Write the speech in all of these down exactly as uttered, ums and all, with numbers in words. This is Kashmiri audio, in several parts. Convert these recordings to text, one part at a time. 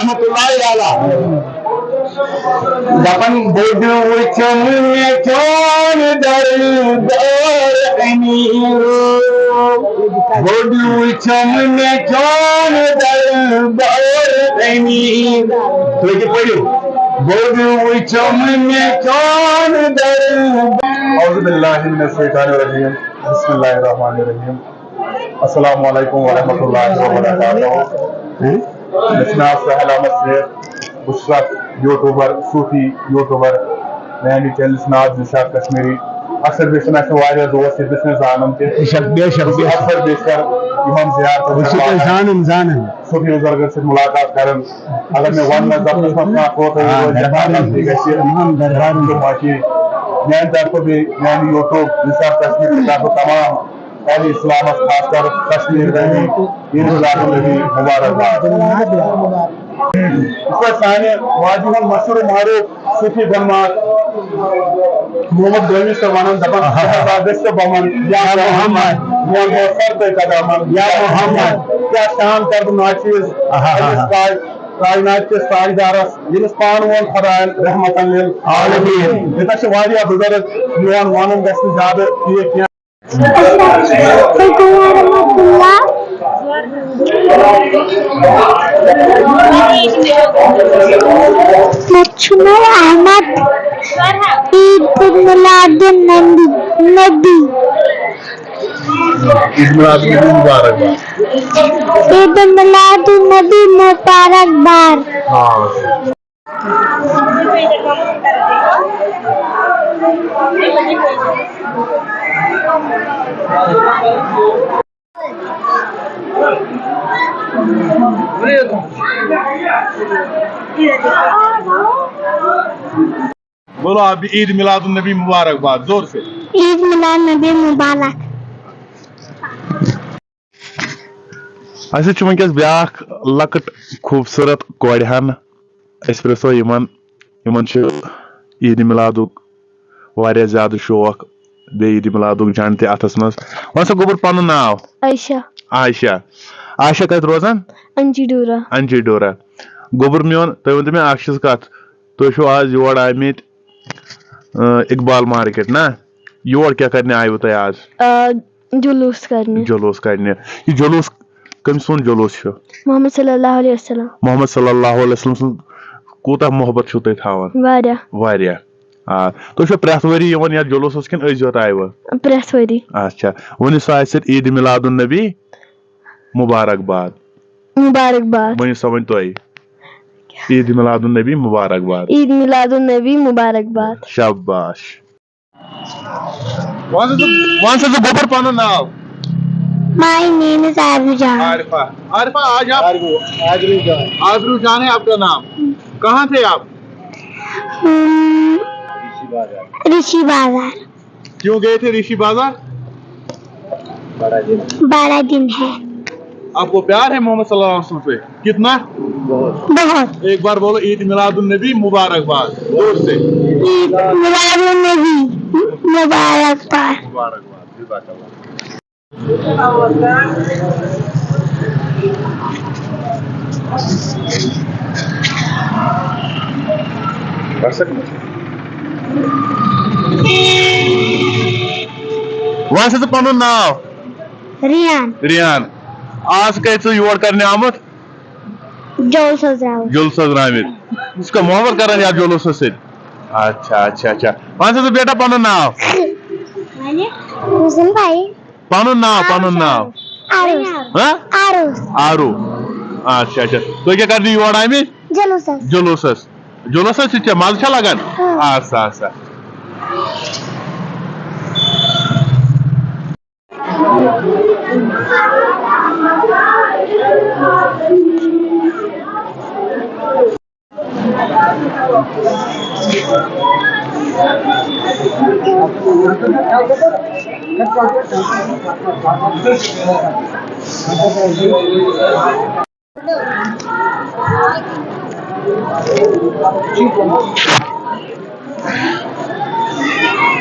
رحمتہ اللہ تعالیٰ۔ دپان، بوٚڑ وُچھُم مےٚ چون دربار أمیٖر۔ بوٚڑ وُچھُم مےٚ چون دربار أمیٖر۔ تُہۍ تہِ پٔرِو۔ بوٚڑ وُچھُم مےٚ چون دربار۔ اعوذ باللہ من الشیطان الرجیم۔ بسم اللہ الرحمن الرحیم۔ السلام علیکم ورحمۃ اللہ وبرکاتہ۔ مےٚ چھُ ناو سہیل احمد شیخ۔ بہٕ چھُس اکھ YouTuber، صوٗفی YouTuber۔ میانہِ channel چھُ ناو دلشاد کشمیری۔ اکثر بیشتر چھِ مےٚ واریاہ دوس ییٚتہِ، بہٕ چھُس نہٕ زانان تہِ۔ بے شک، بے شک، بہٕ چھُس بے شک۔ اکثر بیشتر یِمن زیارتن بہٕ چھُس تۄہہِ زانان، زانان۔ صوفی بُزرگن سۭتۍ مُلاقات کران۔ اگر مےٚ وننس دپنس منٛز کانٛہہ کوتاہی آ، روزِ یا دربارن کانٛہہ غلطی گژھِ، بہٕ ہم دربارن تہٕ باقی میانہِ طرفہٕ بیٚیہِ میانہِ YouTube دلشاد کشمیری طرفہٕ تمام اہل اسلامس، خاص کر کشمیر ویلی، عید میلاد النبی مبارکباد۔ یِتھ پٲٹھۍ سانہِ واجہِ ہُنٛد مشہوٗر معروٗف صوٗفی گۄلماز محمد گٲمی صٲب ونان، دپان، آہا۔ "ژٕ ہسا گژھِ تہٕ بہٕ ونہٕ، یا یا محمد۔ محمد، میون دوست سر تہٕ قدمن، یا محمد۔ کیٛاہ شان کر بہٕ ناچیز آہا۔ أمِس کاج-، کائنات کِس تاجدارس، ییٚمِس پانہٕ ووٚن خداین رحمتن لِل عالمین۔ ییٚتٮ۪تھ چھِ واریاہ بُزرگ، میون ونُن گژھِ نہٕ زیادٕ ٹھیٖک کینٛہہ۔" السلام علیکم ورحمۃ اللہ۔ مےٚ چھُ ناو احمد۔ عید میلاد النبی، نبی۔ عید میلاد النبی مبارک باد۔ عید میلاد النبی مبارک باد۔ ہاں۔ بولو، آپ بھی عید میلاد النبی مبارک باد، زور سے۔ عید میلاد نبی مبارک۔ اَسہِ چھُ وٕنکیٚس بیٛاکھ لۄکٕٹ خوٗبصوٗرت کورِ ہن۔ أسۍ پرٛژھو یِمن، یِمن چھُ عیٖدِ میلادُک واریاہ زیادٕ شوق، بیٚیہِ عیٖدِ میلادُک جنڈٕ تہِ اَتھس منٛز۔ وَن سا گوٚبُر پنُن ناو؟ عائشہ۔ عائشہ۔ عائشہ کتہِ روزان؟ انجی ڈورا۔ انجی ڈورا۔ گوٚبُر میون، تُہۍ ؤنۍ تو مےٚ اکھ چیٖز کتھ، تُہۍ چھِو آز یور آمٕتۍ، اۭں، اقبال مارکیٹ نا؟ یور کیٛاہ کرنہِ آیوٕ تُہۍ آز؟ آ، جلوس کرنہِ۔ جلوس کرنہِ۔ یہِ جلوس کٔمۍ سُنٛد جلوس چھُ؟ محمد صلی اللہ علیہ وسلم۔ محمد صلی اللہ علیہ وسلم سُنٛد کوٗتاہ محبت چھِو تُہۍ تھاوان؟ واریاہ۔ واریاہ۔ آ، تُہۍ چھِو پرٛٮ۪تھ ؤری یِوان یَتھ جلوسَس کِنہٕ أزۍ یوت آیوٕ؟ پرٛٮ۪تھ ؤری۔ اچھا، ؤنِو سا اَسہِ سۭتۍ عیٖدِ میلاد النبی مبارک باد۔ مبارک باد۔ ؤنِو سا وۄنۍ تُہۍ۔ عیٖدِ میلاد النبی مبارک باد۔ عید میلاد النبی مبارک باد۔ شاباش۔ وَن سا ژٕ، وَن سا ژٕ گوٚبُر پَنُن ناو۔ My name is Arju Jan. Arifa. Arifa, آج آپ آبرو، آبرو جان۔ آبرو جان ہے آپ کا نام۔ کہاں تھے آپ؟ ہم، ریشی بازار۔ کیوں گئے تھے ریشی بازار؟ بڑا دن ہے۔ آپ کو پیار ہے محمد صلی اللہ علیہ وسلم سے؟ کتنا؟ بہت۔ ایک بار بولو، عید میلاد النبی مبارک باد، زور سے۔ عید میلاد النبی مبارک باد۔ مبارک باد، جزاک اللہ۔ وَن سا ژٕ پَنُن ناو۔ ریان۔ ریان۔ آز کَتہِ ژٕ یور کرنہِ آمُت؟ جلوسس درٛاوُس۔ جلوسس درٛامٕتۍ۔ ژٕ چھُکھا محبت کران یَتھ جلوسس سۭتۍ؟ اچھا، اچھا، اچھا۔ وَن سا ژٕ بیٹا پَنُن ناو۔ حسن بھائی۔ پَنُن ناو، پَنُن ناو۔ آروس۔ ہاں؟ آروس۔ آرو۔ اچھا، اچھا۔ تُہۍ کیٛاہ کرنہِ یور آمٕتۍ؟ جلوسس۔ جلوسس۔ جلوسس سۭتۍ چھا مَزٕ چھا لگان؟ ہاں۔ اچھا، اچھا۔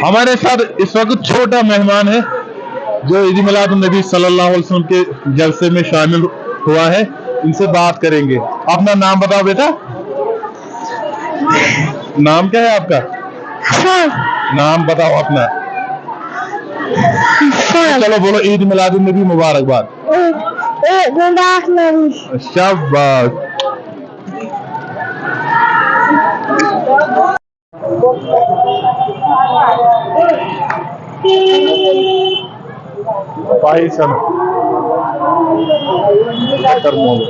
ہمارے ساتھ اس وقت چھوٹا مہمان ہے، جو عید میلاد النبی صلی اللہ علیہ وسلم کے جلسے میں شامل ہوا ہے۔ इनसे बात करेंगे। अपना नाम बताओ बेटा। नाम क्या है आपका? हसन। नाम बताओ अपना। हसन। चलो बोलो, ईद मिलादुन नबी मुबारकबाद। ईद मुबारक नबी। शाबाश। Paisa. Termolo.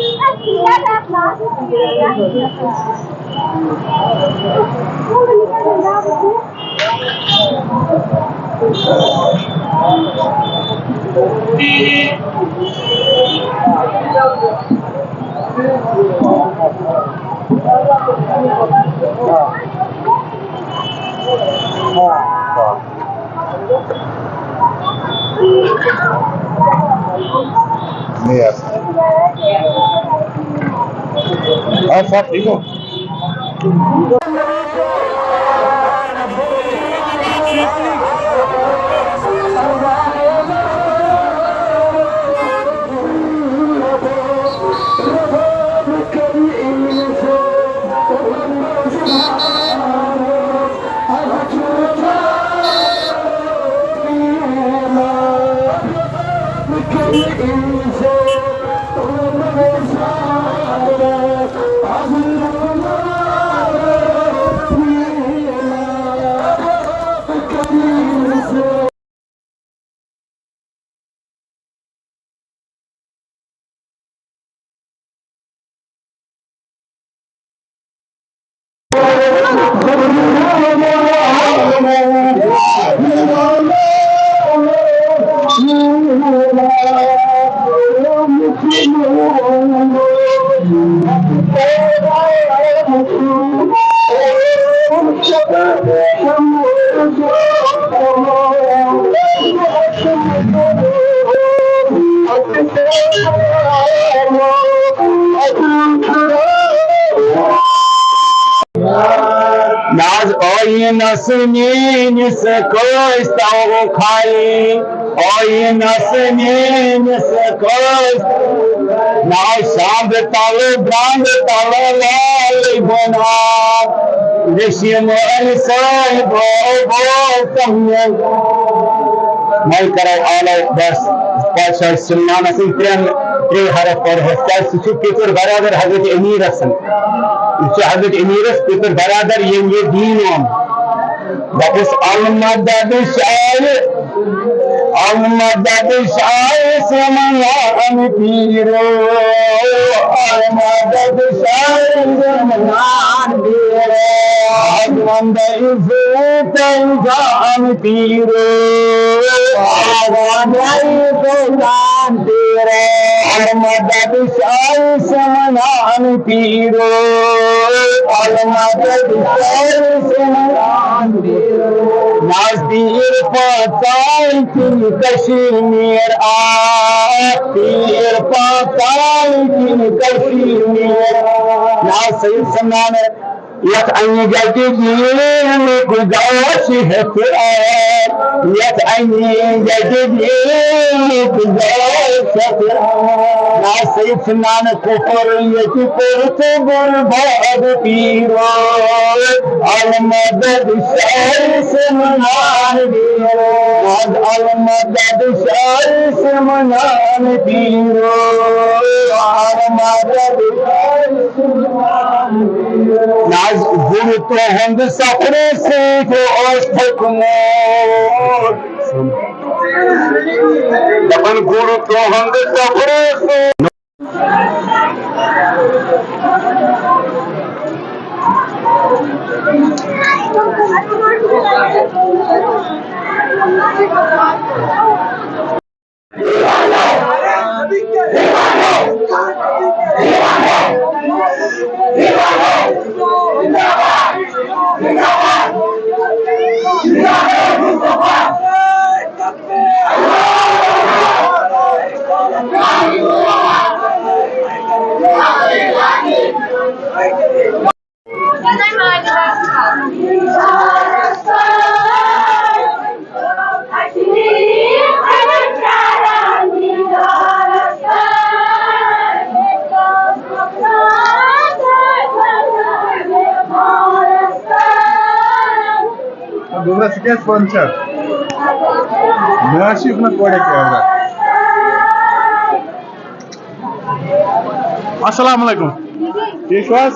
नहीं यार। और सब ठीक हो? ناز آیینس میٲنِس کٲنٛسہِ تَوُکھ خالی، آیینس میٲنِس کٲنٛسہِ۔ ناز شاندٕ تلہٕ درٛنٛدٕ تلہٕ لالہٕ بناو، وشیم علی صاحب بو تمن۔ وۄنۍ کرو آلو بس پادشاہ سلمانس سۭتۍ ترٛٮ۪ن ترٛےٚ حرف پرہس، کیازِ سُہ چھُ پِتُر برادر حضرت امیرس سۭتۍ۔ یہِ چھُ حضرت امیرس پِتُر برادر، ییٚمۍ یہِ دیٖن اوٚن۔ دوٚپُس، المدد شاہ، المدد شاہ سمنان پیرو، المدد شاہ سمنان پیرو، المدد شاہ سمنان پیرو، المدد شاہ سمنان پیرو، المدد شاہ سمنان پیرو۔ ناز پیٖر پانٛژن کِنۍ کشمیر آ، پیٖر پانٛژن کِنۍ کشمیر۔ ناز سید سمنان یتھ انہِ گٹہِ دیٖنُک گاش ہیٚتھ آ، یتھ انہِ گٹہِ دیٖنُک گاش ہیٚتھ آ۔ ناز سید سمنان کفر ییٚتہِ کوٚر تہٕ برباد پیٖرو۔ المدد شاہ سمنان پیٖرو۔ ناز المدد شاہ سمنان پیٖرو۔ المدد شاہ سمنان پیٖرو۔ ناز گُر تُہُنٛد سفرٕ سۭتۍ اوس تھوٚکمُت۔ دپان گُر تُہُنٛد سفرٕ سۭتۍ۔ صُبحس کیٛاہ پانہٕ چھا؟ مےٚ حظ چھِ یِمن کورِ کیمرہ۔ السلام علیکم۔ ٹھیٖک چھِو حظ؟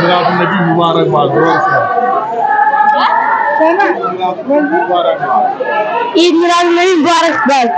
میلاد النبی مبارک باد، برونٛہہ کُن۔ مبارک باد۔ عید میلاد النبی مبارک باد۔